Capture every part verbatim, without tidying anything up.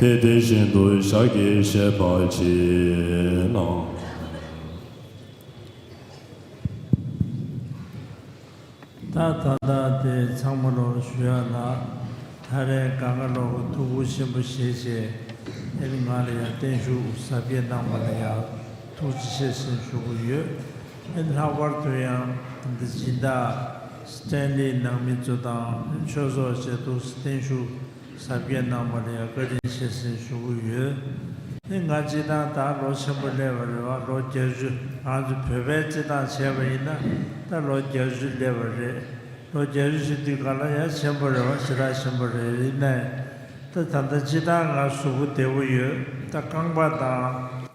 དེ་དེ་བཞིན་དུ་ཞག་གིས་བཤད་པར་བྱེད་ན། ད་ད་ལྟ་དེ་ཚང་མ་ལོག་ཞུ་ཡ་ལ། ད་རེས་གང་ག་ལོག་གི་ཐུགས་ཁུར་ཆེན་པོ་བཞེས་བྱས། ཨེ་ནི་ང་ལ་ཡང་བརྟན་བཞུགས་གཟབ་རྒྱས་གནང་བ་ལ་ཡང་ཐུགས་རྗེ་ཆེ་ཟེར་ཞུ་གི་ཡོད། ཨེ་ནི་ལྷག་པར་དུ་ཡང་འདི་སྦྱིན་བདག་སི་ཏན་ལི་ནང་མི་ཚོ་དང་ཆོས་ཚོགས་བཅས་ཐུགས་སུ་བརྟན་བཞུགས་གཟབ་རྒྱས་གནང་བ་ལ་ཡང་བཀའ་དྲིན་ཆེ་ཟེར་ཞུ་གི་ཡོད། ཨེ་ང་སྤྱིར་བཏང་ད་ལོ་ཆེན་པོ་སླེབས་པ་རེད་བ། ལོ་བརྒྱད་ཅུ། ང་ཚོ་བོད་པའི་སྤྱིར་བཏང་བྱས་པ་ཡིན་ན་ད་ལོ་བརྒྱད་ཅུ་སླེབས་པ་རེད། ལོ་བརྒྱད་ཅུ་ཞིག་དུས་ག་ལ་ཡང་ཆེན་པོ་རེད་བ། ཞེ་དྲག་ཆེན་པོ་རེད། ཡིན་ནའི་ད་ད་ལྟ་སྤྱིར་བཏང་ང་གཟུགས་པོ་བདེ་པོ་ཡོད། ད་རྐང་པ་དང་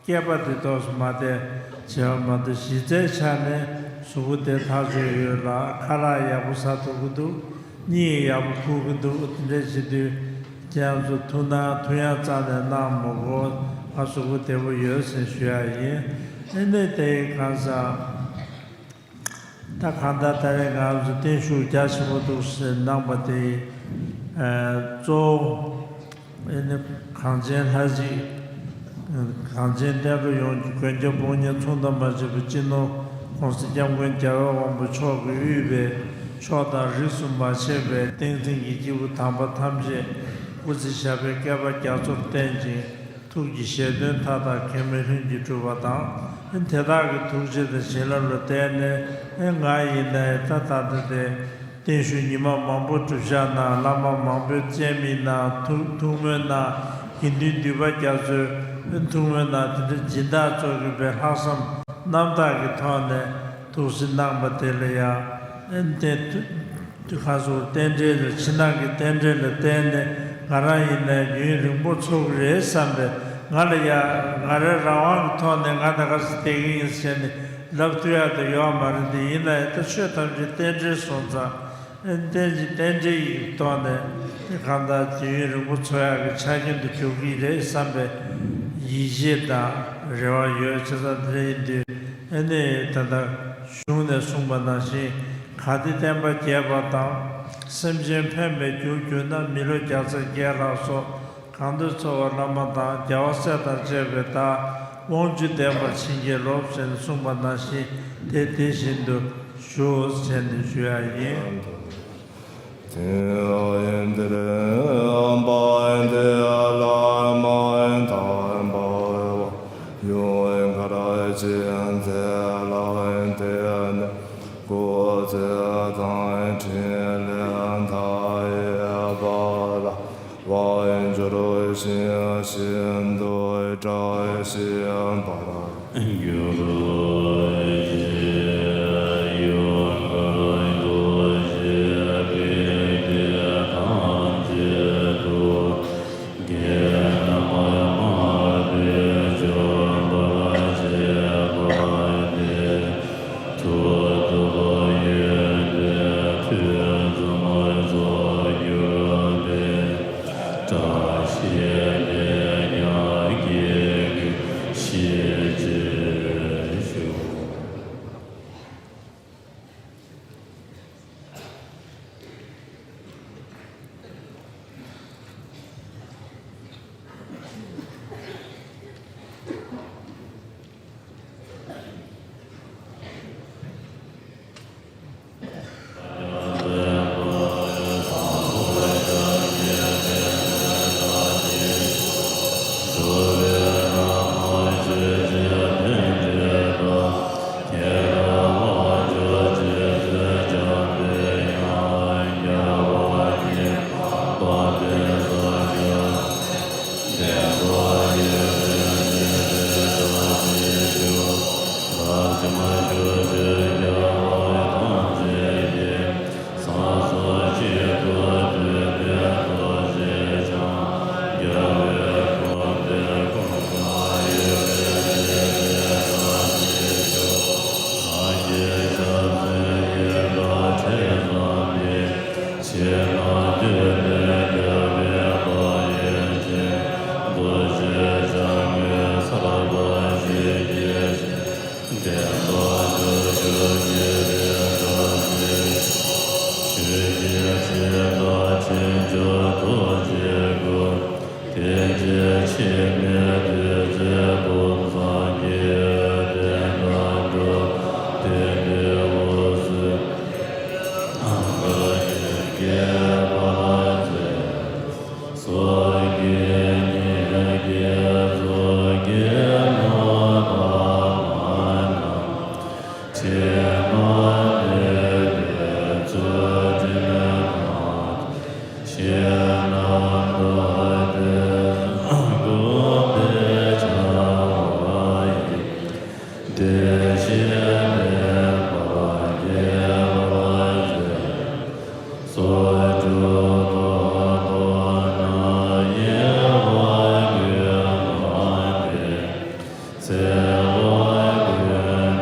སྐེད་པ་དེ་ཏོག་ཙམ་མ་བདེ་བྱས་པ་མ་གཏོགས་གཞི་རྩའི་ཆ་ནས་གཟུགས་པོ་བདེ་ཐག་ཆོད་ཡོད་ལ། ཁ་ལག་ཡག་པོ་ཟ་ཐུབ་ཀྱི་འདུག་གཉིད་ཡག་པོ་ཁུག་གི་འདུག་དེ་འདྲ་བྱེད་དུས་ཁྱེད་རང་ཚོ་ཐུགས་སྣང་ཐུགས་ཡང་རྩ་ནས་གནང་མ་དགོས། ང་གཟུགས་པོ་བདེ་པོ་ཡོད་ཟེར་ཞུ་ཡ་ཡིན། ཨེ་ནས་དེ་གང་ཟག་ད་གང་ལྟར་ད་རེས་ང་ཚོ་བརྟན་བཞུགས་རྒྱ་ཆེན་པོ་འདུག་ཟེར་གནང་པ་དེ་གཙོ་བོ་ཨེ་ནི་གངས་ཅན་ལྷ་རྗེ། གངས་ཅན་བསྟན་འགྲོ་ཡོངས་ཀྱི་མགོན་སྐྱབས་དཔུང་གཉེན་མཚུངས་ཟླ་མ་ཆད་པའི་སྤྱི་ནོར་༸གོང་ས་༸སྐྱབས་མགོན་རྒྱལ་བའི་དབང་པོ་མཆོག་གིས་དབུས་པའི་ཕྱོགས་དང་རིས་སུ་མ་ཆད་པའི་བསྟན་འཛིན་གྱི་སྐྱེས་བུ་དམ་པ་ཐམས་ཅད་སྐུ་ཚེ་ཞབས་པད་བསྐལ་པ་རྒྱ་མཚོར་བརྟན་ཅིང་། ཐུགས་ཀྱི་བཞེད་དོན་མཐའ་དག་གེགས་མེད་ལྷུན་གྱིས་གྲུབ་པ་དང་། དེ་དག་གི་ཐུགས་རྗེ་དང་བྱིན་རླབས་ལ་བརྟེན་ནས་ང་ཡིན་ནའི་ད་ད་ལྟ་དེ། བརྟན་བཞུགས་ཉི་མ་མང་པོ་གྲུབ་ཆ་གནང་། བླ་མ་མང་པོའི་སྤྱན་མིག་གནང་། ཐུགས་ཐུགས་སྨོན་གནང་། དགེ་འདུན་འདུས་པ་རྒྱ་མཚོའི་ཐུགས་སྨོན་གནང་། དེ་འདྲ་སྦྱིན་བདག་ཚོ་གིས་པའི་ལྷག་བསམ་རྣམ་དག་གི་ཐོག་ནས་ཐུགས་སྲས་གནང་པ་དེ་ལ་ཡང་ཨེ་ནས་དེ་ཁ་སོ་རྟེན་འབྲེལ་ལ་ཕྱི་ནང་གི་རྟེན་འབྲེལ་ལ་བརྟེན་ནས་ང་རང་ཡིན་ནའི་ཡུན་རིང་པོ་འཚོ་གི་རེད་བསམ་པའི་ང་ལ་ཡང་ང་རའི་རང་དབང་གི་ཐོག་ནས་ང་ད་ག་ཚོད་བསྡད་ཀྱི་ཡིན་ཟེར་ནས་ལབ་ཐུབ་ཡག་དེ་ཡོད་མ་རེད། དེ་ཡིན་ནའི་ད་ཆོས་ཐམས་ཅད་རྟེན་འབྲེལ་སོང་ཙང་། རྟེན་ཅིང་རྟེན་འབྲེལ་གྱི་ཐོག་ནས་གང་ལྟར་དུས་ཡུན་རིང་པོ་འཚོ་ཡག་གི་ཆ་རྐྱེན་དུ་འགྱུར་གྱི་རེད་བསམ་པའི་ཡིད་ཆེས་དང་རེ་བ་ཡོད། བྱས་ཙང་དེ་འདྲ་ཡིན་དུས་ཨ་ནི་ད་ལྟ་གཞུང་ནས་གསུངས་པ་ནང་བཞིན་གལ་ཏེ་བསྟན་པ་རྒྱས་པ་དང་སེམས་ཅན་ཕན་པའི་རྒྱུར་གྱུར་ན་མི་ལོ་བརྒྱ་རྩ་བརྒྱད་ལ་སོགས། གང་འདོད་འཚོ་བ་བླ་མ་དང་རྒྱལ་བ་སྲས་དང་བཅས་པའི་བདག་དབང་ཕྱུག་ལྡན་པར་བྱིན་གྱིས་རློབས་ཟེར་ནས་གསུངས་པ་ནང་བཞིན་དེ་དེ་བཞིན་དུ་ཞུའོ་ཟེར་ནས་ཞུ་ཡ་ཡིན། དེ་ཡང་འདིར་བ་འདི་ལ་མ་དང་བ་ཡུལ་གར་ཅན་དེ་ལ་དེ་ནི་སྐུ་ཚེ་དང་ཕྲིན་ལས་མཐའ་ཡས་པ་ལ། དབང་བསྒྱུར་ཞིང་ཤིན་ཏུ་དྲག་ཤིང་བར་འགྱུར་ཞིང་། ཡུལ་གར་འདུ་ཤེས་པའི་དེ་ཐམས་ཅད་དུ། དགེ་རྣམས་མ་དཔེ་འཇོམས་པར་བྱེད་པ་སྟེ། མཐུ་སྟོབས་ཡོན་ཏན་ཐོས་བསམ་སོགས་གྱུར་པའི། བཀྲ་ཤིས་དེས་ཀྱང་སྐྱེ་དགུའི་གཤིས་ཀྱི་ དེ་ལ་ཕྱིན་ཆད་ཐུགས་རྗེའི་སྐུ། དེ་ཕྱིར་འཆི་མེད་བདུད་རྩིའི་བུམ་སངས་རྒྱས། བསྟན་དང་སྒྲུབ་པ་ཕན་བདེའི་འོད་ཟེར། ནམ་མཁའ་དབྱིངས་ཀྱི་འཕགས་ཚལ། སངས་རྒྱས་ཉིད་ཀྱི་ཚོགས་ཀྱིས་མ་དག་པ་རྣམས། དྲི་མ་མེད་པའི་ཚུལ་ཁྲིམས་དང་། ཞིང་རྣམས་དག་པའི་གོང་བུ་འཕྱར་བ་ཡི། བདེ་གཤེགས་པའི་བར་གྱི་འཕགས་ཚལ། སོར་ཕྲུགས་དང་ཐོབ་ནས་ཡེ་ཤེས་ཀུན་སྤངས་པའི། ཚེ་དཔག་ཀུན་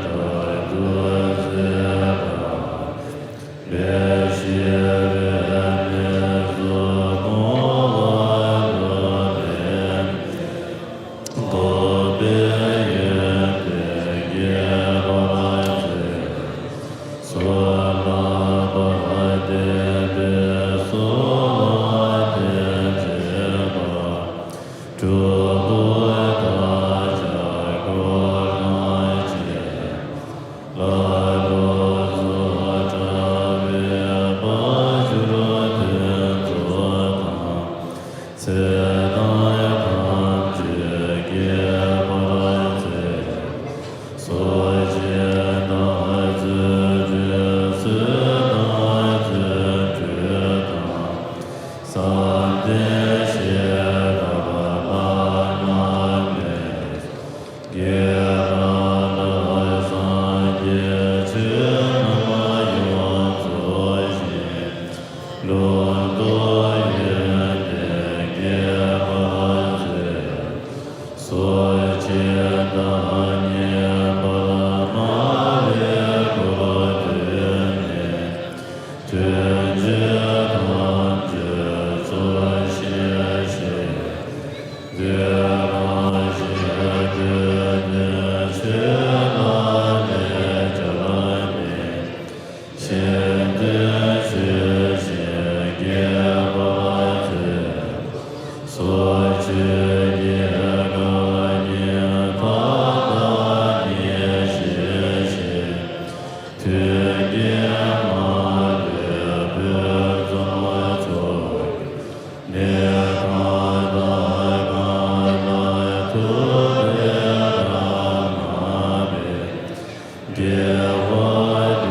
བྲལ་ཐུགས་བརྩེ་བ། ལས་བཞི་པའི་གནས་སུ་མོས་པ་བསྒྲུབས་པའི། རྟོགས་པའི་ཡོན་ཏན་གྱི་འཕགས་ཚལ། བསོད་ནམས་དང་ལྡན་པས་གསོལ་བ་འདེབས་པའི་བར། སྒྲུབ་པ་དང་བྱ་རྒོད་ལ་སོགས་པའི་དཔལ་འབྱོར་ཕུན་ཚོགས་དང་། ཚེ་དང་ཐམས་ཅད་ཀྱི་འཕགས་ཚལ། སོ་སྐྱེ་དང་རྫུ་འཕྲུལ་ཚེ་དང་རྫུ་འཕྲུལ་དང་། བསམ་གཏན་བྱེ་བྲག་བླ་ན་མེད། དགེ་རང་དང་སངས་རྒྱས་ཆོས་རྣམས་ཡོངས་རྫོགས་ཤིང་། ལུང་རྟོགས་ཡོན་ཏན་གྱི་འཕགས་ཚལ། སོ་སྐྱེ་དང་ངེས་པར་སྨྲ་བའི་གོ་ཐོས་ནས། དོན་བཅུ་